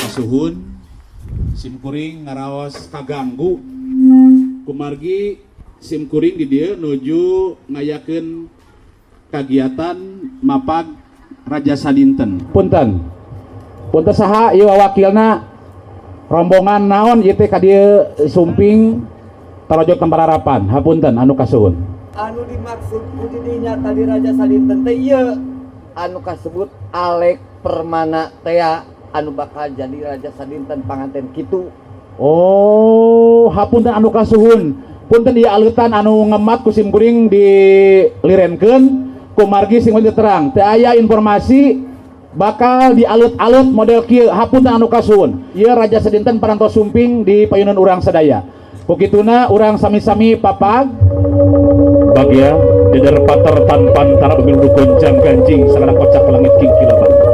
Kasuhun simkuring ngaraos kaganggu kumargi simkuring di dieu nuju ngayakeun kagiatan mapag Raja Sadinten. Punten. Punten saha ieu wakilna rombongan naon ieu teh ka dieu sumping tarojok tembararapan. Hapunten anu kasuhun. Anu dimaksud ku didinya tadi Raja Sadinten teh ieu anu kasebut Alek Permana tea anu bakal jadi Raja Sadinten panganten kitu. Oh, hapunten anu kasuhun. Punten ieu aleutan anu ngemat ku simkuring dilirenkeun kumargi sing terang. Teu aya informasi bakal dialut-alut model kieu. Hapunten anu kasuhun. Ieu Raja Sadinten parantos sumping di payunan urang sadaya. Ku kituna urang sami-sami papag bagya deder pater tanpa antara pemilu goncang ganjing sagala kocak langit kingkilaban.